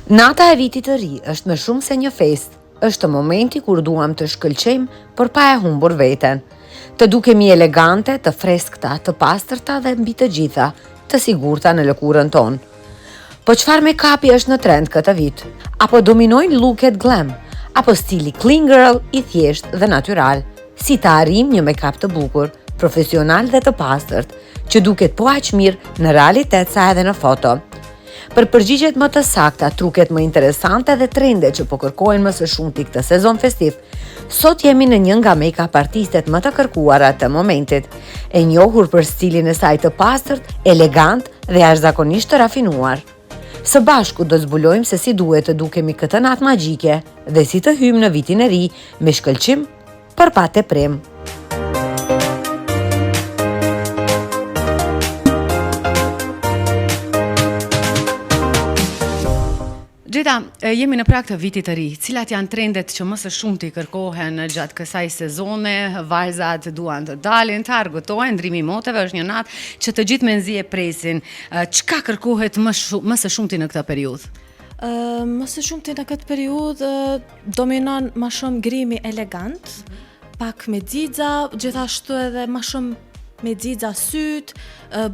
Nata e vitit të ri është më shumë se një festë, është momenti kur duam të shkëlqejmë por pa e humbur veten. Të dukemi elegante, të freskëta, të pastërta dhe mbi të gjitha, të sigurta në lëkurën tonë. Po çfarë make-upi është në trend këtë vit? Apo dominojnë looket glam? Apo stili clean girl i thjeshtë dhe natyral? Si të arrijmë një make-up të bukur, profesional dhe të pastërt, që duket po aq mirë në realitet sa edhe në foto? Për përgjigjet më të sakta, truket më interesante dhe trendet që po kërkohen më së shumti këtë sezon festiv, sot jemi në një nga make-up artistet më të kërkuara të momentit, e njohur për stilin e saj të pastërt, elegant dhe jashtëzakonisht të rafinuar. Së bashku do të zbulojmë se si duhet të dukemi këtë natë magjike dhe si të hyjmë në vitin e ri me shkëlqim por pa teprim. Gjeta, jemi në prag të vitit të ri. Cilat janë trendet që më së shumti kërkohen gjatë kësaj sezone? Vajzat duan të dalin, të argëtohen, ndrimi i moteve është një natë që të gjithë mezi e presin. Çka kërkohet më, më së shumti në këtë periudhë? Më së shumti në këtë periudhë dominon ma shumë grimi elegant, pak me xixa, gjithashtu edhe ma shumë me xixa syt,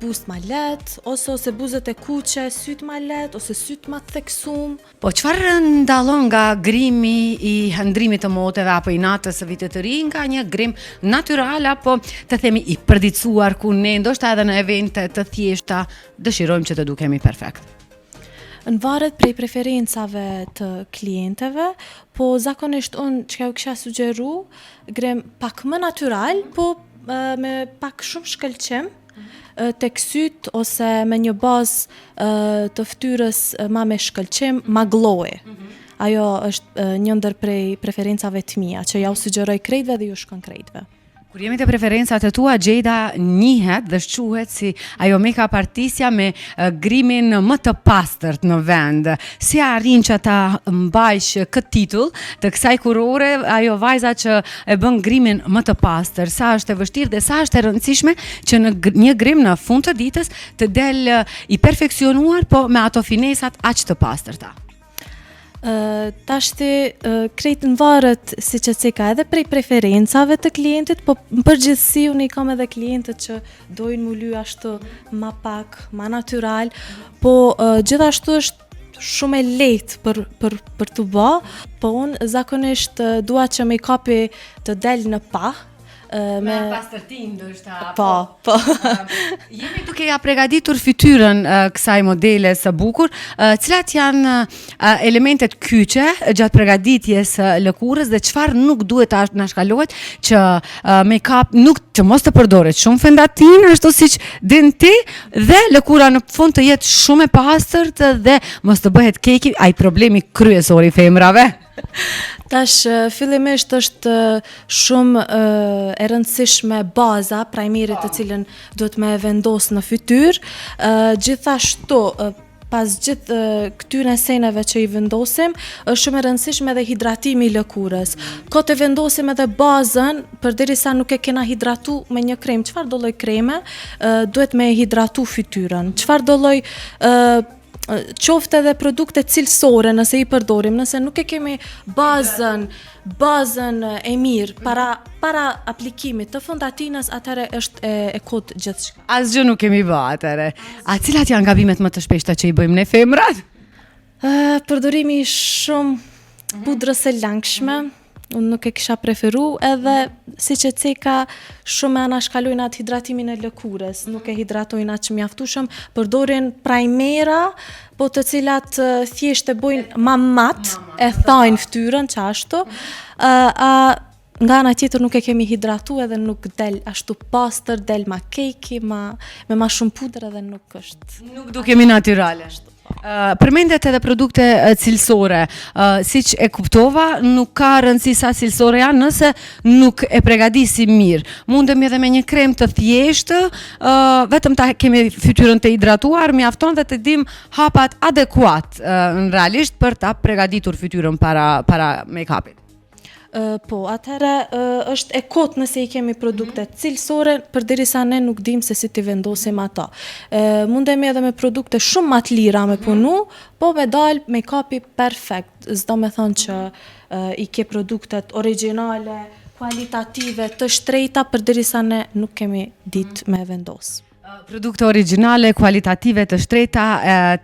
buzët ma let, ose ose buzët e kuqe, syt ma let, ose syt ma të theksum. Po çfarë ndallon nga grimi i ndrimit të moteve apo i natës së vitit të ri nga një grim natyral apo të themi i përditësuar ku ne ndoshta edhe në evente të thjeshta dëshirojmë që të dukemi perfekt? Nvaret prej preferencave të klienteve, po zakonisht unë çka ju kisha sugjeru, grim pak më natyral, po me pak shumë shkëlqim, tek syt ose me një bazë të fytyrës ma me shkëlqim, ma glowy. Ajo është një ndër prej preferencave të mia, që ja u sugjeroj krejtve dhe ju shkon krejtve. Kur jemi te preferencat e tua, Gjejda njihet dhe shquhet si ajo make-up artistja me grimin më të pastërt në vend. Si arrin që ta mbajsh këtë titull të kësaj kurore, ajo vajza që e bën grimin më të pastër, sa është e vështirë dhe sa është e rëndësishme që në një grim në fund të ditës të del i perfeksionuar, po me ato finesat aq të pastërta. Tashti krejt nvaret siç e ceka edhe prej preferencave të klientit, po në përgjithësi unë i kam edhe klientët që dojnë mu ly ashtu ma pak, ma natyral, po gjithashtu është shumë e lehtë për, për, për të ba, po unë zakonisht dua që make-upi të del në pah, me pastërtinë ndoshta po po jemi duke ja pregaditur fytyrën kësaj modele së bukur cilat janë elementet kyçe gjatë pregaditjes së lëkurës dhe çfarë nuk duhet të anashkalohet që make-up nuk që mos të përdoret shumë fondatinë ashtu siç din ti dhe lëkura në fund të jetë shumë e pastërt dhe mos të bëhet cakey ai problemi kryesor i femrave Tash, fillimisht është shumë e rëndësishme baza, primeri të cilën duhet me vendos në fytyrë. Gjithashtu, pas gjithë këtyre seneve që i vendosim, është shumë e rëndësishme edhe hidratimi i lëkurës. Kot e vendosim edhe bazën, përderisa nuk e kena hidratu me një krem, çfarëdo lloj kreme, duhet me hidratu fytyrën. Çfarëdo lloj qoftë edhe produkte cilësore nëse i përdorim, nëse nuk e kemi bazën, bazën e mirë para para aplikimit të fondatinës, atëherë është e, e kot gjithçka. Asgjë nuk kemi bë atëherë. A cilat janë gabimet më të shpeshta që i bëjmë ne femrat? Uh, përdorimi i shumë mhm. pudrës së langshme, mm -hmm unë nuk e kisha preferu edhe siç e ceka shumë e anashkalojnë atë hidratimin e lëkurës, nuk e hidratojnë aq mjaftueshëm, përdorin primera, po të cilat thjesht e bojnë ma mat, e thajnë fytyrën qashtu, a, a nga ana tjetër nuk e kemi hidratu edhe nuk del ashtu pastër, del ma cakey, ma, me ma shumë pudër edhe nuk është. Nuk dukemi natyrale. Ashtu. Uh, përmendet edhe produkte cilësore. Uh, siç e kuptova, nuk ka rëndësi sa cilësore janë nëse nuk e pregadisim mirë. Mundemi edhe me një krem të thjeshtë, uh, vetëm ta kemi fytyrën të hidratuar, mjafton dhe të dim hapat adekuat uh, në realisht për ta pregaditur fytyrën para para make-upit. Po, atëherë është e kotë nëse i kemi produktet cilësore, përderisa ne nuk dim se si t'i vendosim ato. Mundemi edhe me produkte shumë ma të lira me punu, po me dal make-upi perfekt. S'do me thonë që i ke produktet origjinale, kualitative, të shtrejta, përderisa ne nuk kemi ditë me vendos. Produkte origjinale, kualitative të shtrejta,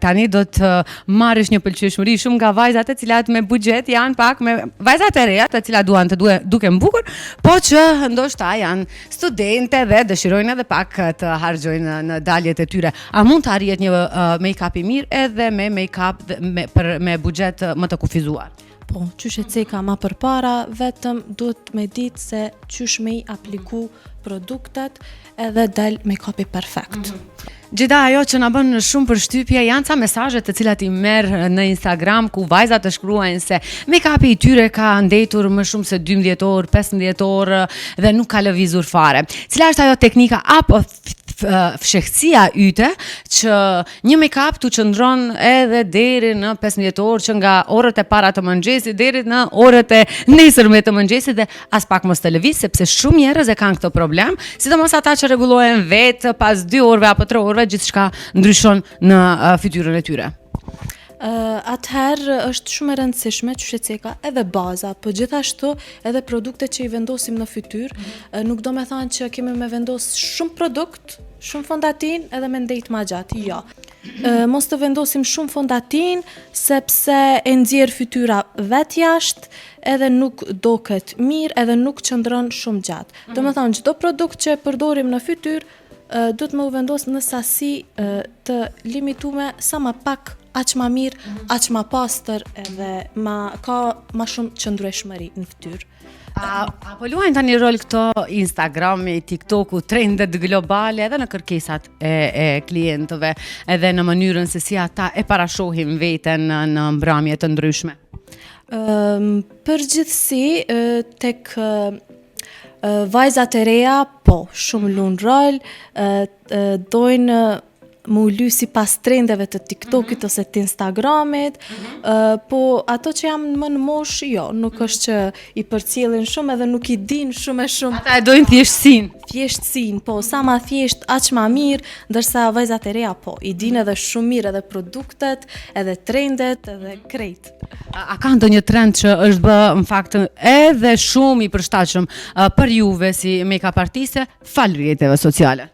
tani do të marrësh një pëlqyeshmëri shumë nga vajzat e cilat me buxhet janë pak me vajzat e reja të cilat duan të duhe, duken bukur, po që ndoshta janë studente dhe dëshirojnë edhe pak të harxhojnë në, në daljet e tyre. A mund të arrihet një uh, make-up i mirë edhe me make-up me për me buxhet më të kufizuar? Po, qysh e ceka ma përpara, vetëm duhet me ditë se qysh me i apliku produktet edhe del make-upi perfekt. Mm -hmm. Xhejda, ajo që na bën shumë përshtypje janë ca mesazhe të cilat i merr në Instagram ku vajzat të shkruajnë se make-upi i tyre ka ndejtur më shumë se 12 orë, 15 orë dhe nuk ka lëvizur fare. Cila është ajo teknika apo fshehtësia yte që një make-up të qëndron edhe deri në 15 orë që nga orët e para të mëngjesit deri në orët e nesërme të mëngjesit dhe as pak mos të lëviz sepse shumë njerëz e kanë këtë problem, sidomos ata që rregullohen vetë pas 2 orëve apo 3 orëve gjithçka ndryshon në fytyrën e tyre. Uh, atëherë është shumë e rëndësishme qysh e ceka edhe baza, po gjithashtu edhe produktet që i vendosim në fytyrë, mm -hmm. nuk do me thanë që kemi me vendos shumë produkt, shumë fondatin edhe me ndejt ma gjatë, jo. Uh, mos të vendosim shumë fondatin, sepse e nxjerr fytyra vetë jashtë, edhe nuk doket mirë, edhe nuk qëndron shumë gjatë. Mm -hmm. Do me thanë, çdo produkt që e përdorim në fytyrë, duhet me u vendos në sasi të limitume sa ma pak, aq ma mirë, mm -hmm. aq ma pastër edhe ma, ka ma shumë qëndrueshmëri në fytyrë. A, a po luajnë tani rol këto Instagrami, TikToku, trendet globale edhe në kërkesat e, e klientëve, edhe në mënyrën se si ata e parashohin veten në, në mbramje të ndryshme? Um, përgjithësi, tek Vajzat e reja, po, shumë lun rol, dojnë me u ly sipas trendeve të TikTokit mm -hmm. ose të Instagramit, mm -hmm. uh, po ato që janë më në moshë, jo, nuk mm -hmm. është që i përcjellin shumë edhe nuk i dinë shumë e shumë. Ata e dojnë thjeshtësinë. Thjeshtësinë, po, sa ma thjesht, aq ma mirë, ndërsa vajzat e reja, po, i dinë edhe shumë mirë edhe produktet, edhe trendet, edhe krejt. A, a ka ndonjë trend që është bë në fakt edhe shumë i përshtatshëm për juve si make-up artiste falë rrjeteve sociale?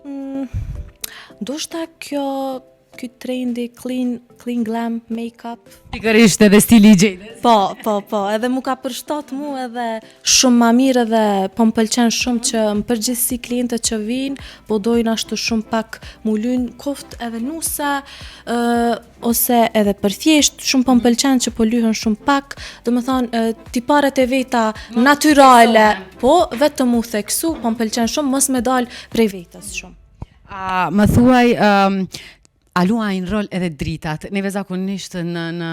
Mm, ndoshta kjo ky trendi clean clean glam makeup. Pikërisht edhe stili i Xhejdës. Po, po, po, edhe mu ka përshtat mu edhe shumë ma mirë edhe po më pëlqen shumë që në përgjithësi klientët që vijnë, po dojnë ashtu shumë pak mu lyn koft edhe nuse, ë ose edhe për thjesht, shumë po më pëlqen që po lyhen shumë pak, domethonë, tiparet e veta natyrale, po vetëm mu theksu, po më pëlqen shumë, mos me dal prej vetës shumë. A më thuaj, um, a luajnë rol edhe dritat? Neve zakonisht në, në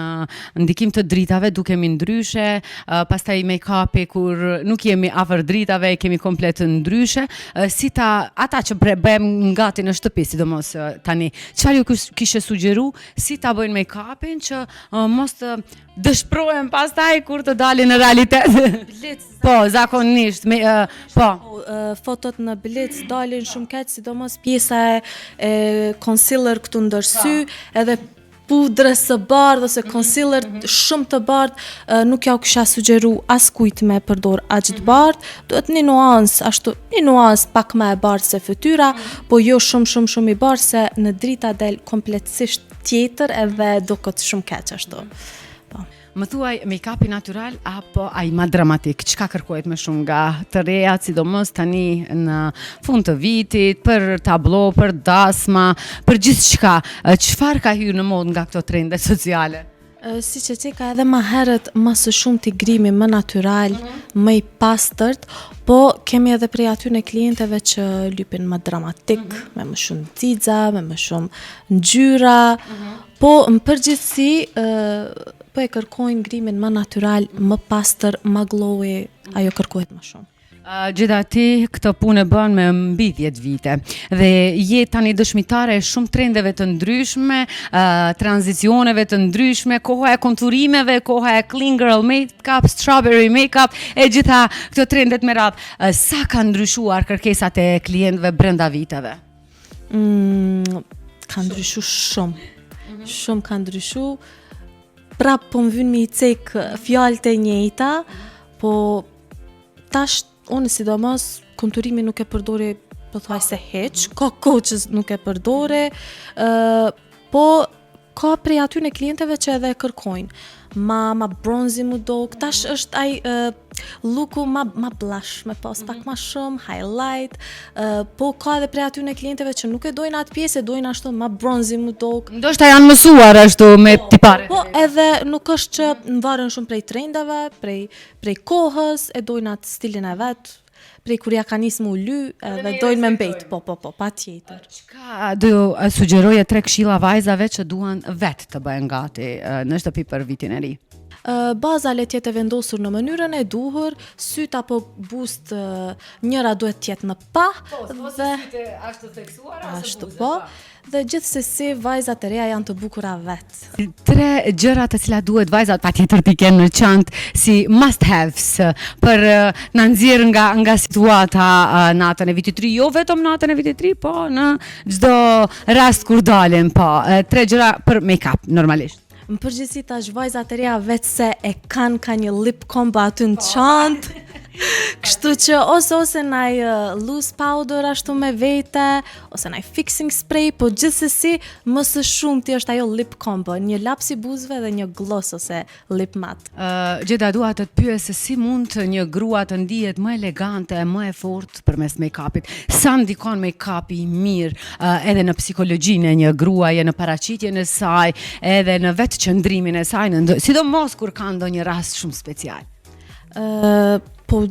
ndikim të dritave dukemi ndryshe, uh, pastaj make-upi kur nuk jemi afër dritave e kemi komplet ndryshe, uh, si ta, ata që pre, bëjmë gati në shtëpi, sidomos uh, tani, Çfarë ju kishe sugjeru si ta bëjnë make-upin që uh, mos të dëshprohen pastaj kur të dalin në realitet? Blic. Po, zakonisht, me, uh, po. po uh, fotot në blic dalin shumë keq, sidomos pjesa e, e concealer këtu ndër sy, po. edhe pudrës së bardhë ose mhm, concealer mm -hmm. shumë të bardhë, nuk ja u kisha sugjeru askujt me përdor aq të mhm. bardhë, duhet një nuancë, ashtu një nuancë pak më e bardhë se fytyra, po jo shumë shumë shumë i bardhë se në drita del kompletësisht tjetër edhe duket shumë keq ashtu. Po. Më thuaj, make-upi natyral apo ai ma dramatik? Çka kërkohet më shumë nga të rejat, sidomos tani në fund të vitit, për tablo, për dasma, për gjithçka. Çfarë ka hyrë në modë nga këto trende sociale? Siç e ceka edhe ma herët, ma së shumti grimi më natyral, mm -hmm. më i pastërt, po kemi edhe prej atyne klienteve që lypin më dramatik, mm -hmm. me më shumë xixa, me më shumë ngjyra, mm -hmm. po në përgjithësi po e kërkojnë grimin më natyral, më pastër, më glowy, ajo kërkohet më shumë. Xheda ti këtë punë e bën me mbi 10 vite dhe je tani dëshmitare e shumë trendeve të ndryshme, uh, tranzicioneve të ndryshme, koha e konturimeve, koha e clean girl makeup, strawberry makeup, e gjitha këto trendet me radhë. Uh, sa kanë ndryshuar kërkesat e klientëve brenda viteve? Mm, ka ndryshu shumë. Mm -hmm. Shumë ka ndryshu. Prap po më vyn me i cek fjalët e njëjta, po tash unë sidomos konturimin nuk e përdori pothuajse hiç, ka kohë që nuk e përdori, uh, po ka prej atyne klienteve që edhe e kërkojnë. Ma, ma bronzy mu dok, tash është ai uh, looku ma, ma blush, me pas pak ma shumë, highlight, uh, po ka edhe prej atyne klienteve që nuk e dojnë atë pjesë, e dojnë ashtu ma bronzy mu dok. Ndoshta janë mësuar ashtu me po, tipare. Po edhe nuk është që nvaren shumë prej trendeve, prej prej kohës, e dojnë atë stilin e vet, prej kur ja ka nis mu ly, edhe dojnë me mbet, po, po, po, pa tjetër. Çka do sugjeroje tre këshilla vajzave që duan vetë të bëhen gati në shtëpi për vitin e ri? Baza le të jetë e vendosur në mënyrën e duhur, syt apo buzët njëra duhet të jetë në pah po, dhe sytë ashtu theksuara ose ashtu po. Dhe gjithsesi vajzat e reja janë të bukura vetë. Tre gjëra të cilat duhet vajzat patjetër t'i kenë në çantë si must haves për na nxjerr nga nga situata natën e vitit të ri, jo vetëm natën e vitit të ri, po në çdo rast kur dalin, po tre gjëra për make-up normalisht. Në përgjithësi tash vajzat e reja veç se e kanë ka një lip combo aty në çantë. Kështu që ose ose naj uh, loose powder ashtu me vete, ose naj fixing spray, po gjithsesi më së shumti është ajo lip combo, një laps i buzëve dhe një gloss ose lip matte. Uh, Xheda dua të të pyes se si mund një grua të ndihet më elegante e më e fortë përmes make-upit. Sa ndikon make-upi i mirë uh, edhe në psikologjinë e një gruaje, në paraqitjen e saj, edhe në vetë qëndrimin e saj, në sidomos kur ka ndonjë rast shumë special. Uh, po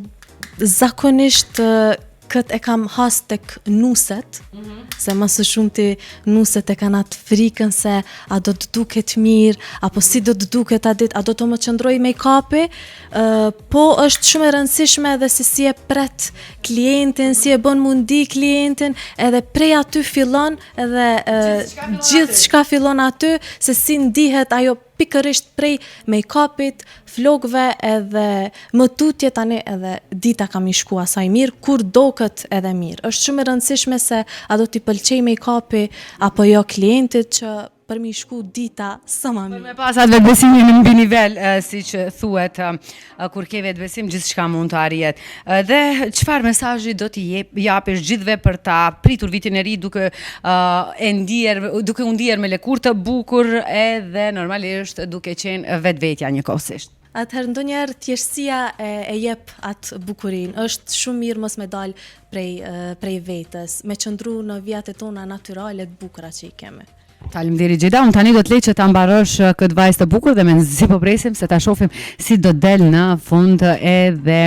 zakonisht uh, këtë e kam has tek nuset, mm -hmm. se më së shumti nuset e kanë atë frikën se a do të duket mirë, apo si do të duket atë ditë, a do të më qëndroj make-upi, uh, po është shumë e rëndësishme edhe se si e pret klientin, si e bën mu ndi klientin, edhe prej aty fillon edhe uh, gjithçka fillon aty, se si ndihet ajo pikërisht prej make-upit, flokëve edhe më tutje tani edhe dita ka mi shku asaj mirë, kur doket edhe mirë. Është shumë e rëndësishme se a do t'i pëlqej make-upi apo jo klientit që për mi shku dita sa ma mirë. Për me pas atë vetëbesimin mbi nivel, si që thuhet, kur ke vetëbesim, gjithçka mund të arrihet. Dhe çfarë mesazhi do t'i jep, japish gjithëve për ta pritur vitin e ri duke e ndier, duke u ndier me lëkurë të bukur edhe normalisht duke qenë vetvetja njëkohësisht. Atëherë ndonjëherë thjeshtësia e, e jep atë bukurinë. Është shumë mirë mos me dal prej prej vetes, me qëndru në vijat e tona natyrale të bukura që i kemi. Faleminderit Xheda, unë tani do të lej që ta mbarosh këtë vajzë të bukur dhe mezi po presim se ta shohim si do del në fund edhe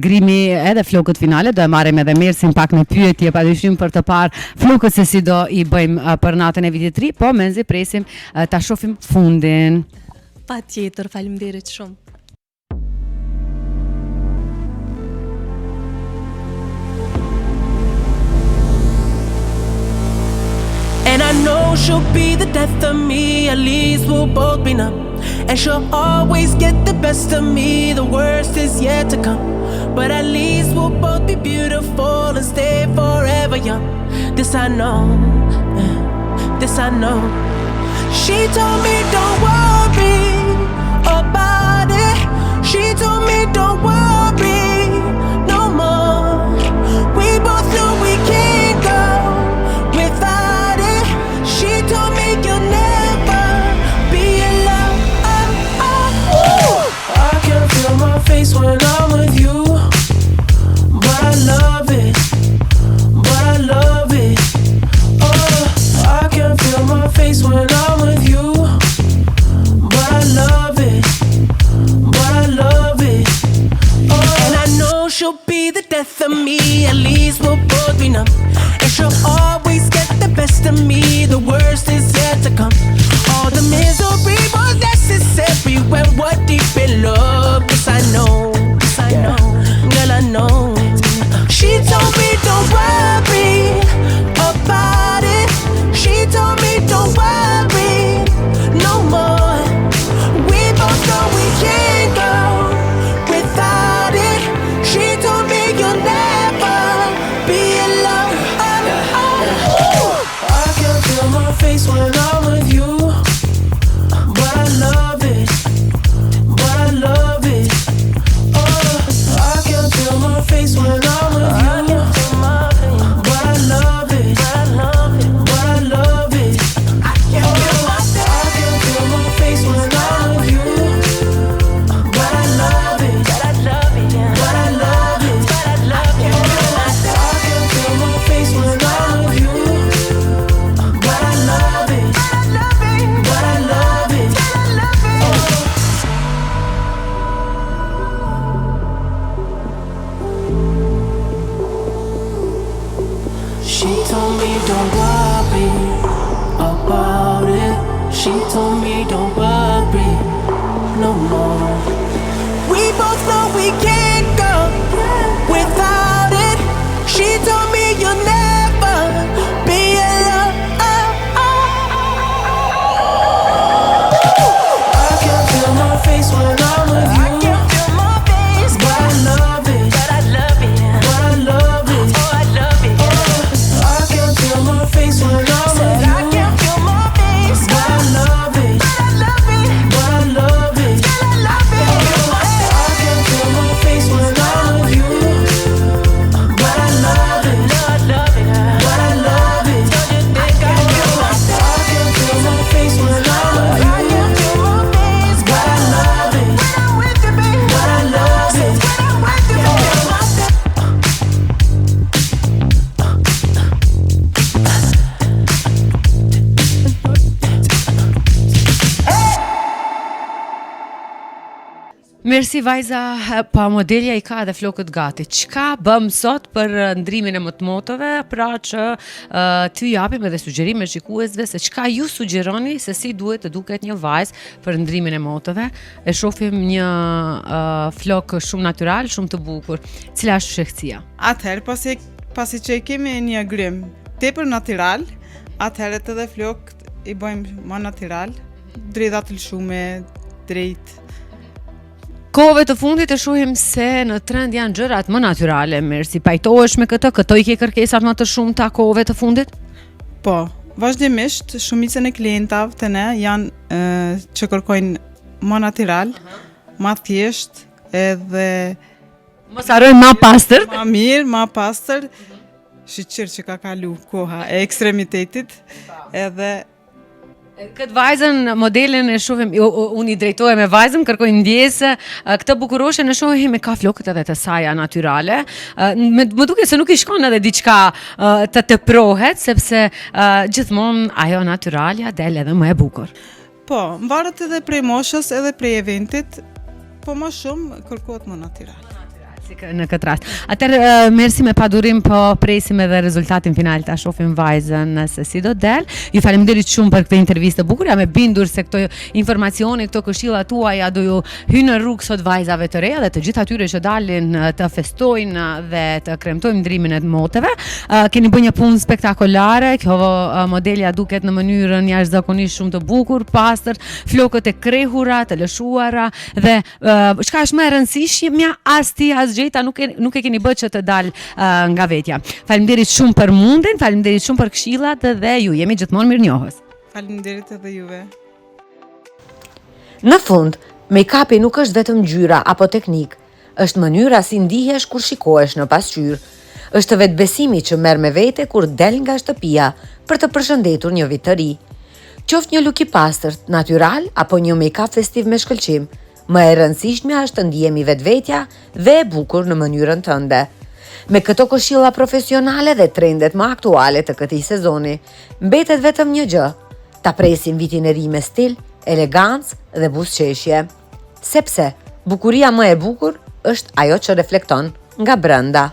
grimi edhe flokët finale, do e marrim edhe Mersin pak në pyetje padyshim për të parë flokët se si do i bëjmë për natën e vitit të ri, po mezi presim ta shohim fundin. Patjetër, faleminderit shumë. And I know she'll be the death of me, at least we'll both be numb. And she'll always get the best of me, the worst is yet to come. But at least we'll both be beautiful and stay forever young. This I know, this I know. She told me don't worry about it. She told me don't worry no more. We both know we can't go without it. She told me you'll never be alone. I can feel my face when I'm with you, but I love it. But I love it. Oh, I can feel my face when I'm with you. Mersi vajza, pa modelja i ka edhe flokët gati. Çka bëm sot për ndrimin e motmoteve, pra që uh, t'ju japim edhe sugjerime shikuesve se çka ju sugjeroni se si duhet të duket një vajzë për ndrimin e moteve. E shohim një uh, flok shumë natyral, shumë të bukur. Cila është fshehtësia? Atëherë, pasi, pasi që e kemi një grim tepër natyral, atëherë edhe flokët i bëjmë ma natyral, dredha të lëshume, drejt. Kohëve të fundit e shohim se në trend janë gjërat më natyrale, Mersi, pajtohesh me këtë, këto i ke kërkesat më të shumta kohëve të fundit? Po, vazhdimisht shumicën e klientave te ne janë e, që kërkojnë më natyral, uh -huh. ma thjesht edhe Mos harrojmë ma pastër. Ma mirë, ma pastër. Shyqyr që ka kalu koha e ekstremitetit edhe Këtë vajzën, modelin e shohim, jo, unë i drejtohem me vajzën, kërkoj ndjesë, këtë bukuroshen e shohim e ka flokët edhe të saja natyrale. Më, më duket se nuk i shkon edhe diçka të teprohet, sepse gjithmonë ajo natyralja del edhe më e bukur. Po, varet edhe prej moshës edhe prej eventit, po më shumë kërkohet më natyral. Si në këtë rast. Atëherë, mersi me padurim, po presim edhe rezultatin final, ta shohim vajzën se si do del. Ju faleminderit shumë për këtë intervistë të bukur. Jam e bindur se këto informacione, këto këshilla tuaja do ju hyjnë në rrugë sot vajzave të reja dhe të gjithë atyre që dalin të festojnë dhe të kremtojnë ndrimin e moteve. Keni bërë një punë spektakolare. Kjo modelja duket në mënyrën jashtëzakonisht shumë të bukur, pastër, flokët e krehura, të lëshuara dhe Çka është më e rëndësishmja, as ti as Gjeta nuk e nuk e keni bërë që të dal uh, nga vetja. Faleminderit shumë për mundin, faleminderit shumë për këshillat dhe ju jemi gjithmonë mirënjohës. Faleminderit edhe juve. Në fund, make-upi nuk është vetëm ngjyra apo teknikë, është mënyra si ndihesh kur shikohesh në pasqyrë. Është vetëbesimi që merr me vete kur del nga shtëpia për të përshëndetur një vit të ri. Qoftë një look i pastërt, natyral apo një make-up festiv me shkëlqim, më e rëndësishmja është të ndihemi vetvetja dhe e bukur në mënyrën tënde. Me këto këshilla profesionale dhe trendet më aktuale të këtij sezoni, mbetet vetëm një gjë, ta presim vitin e ri me stil, elegancë dhe buzëqeshje. Sepse, bukuria më e bukur është ajo që reflekton nga brenda.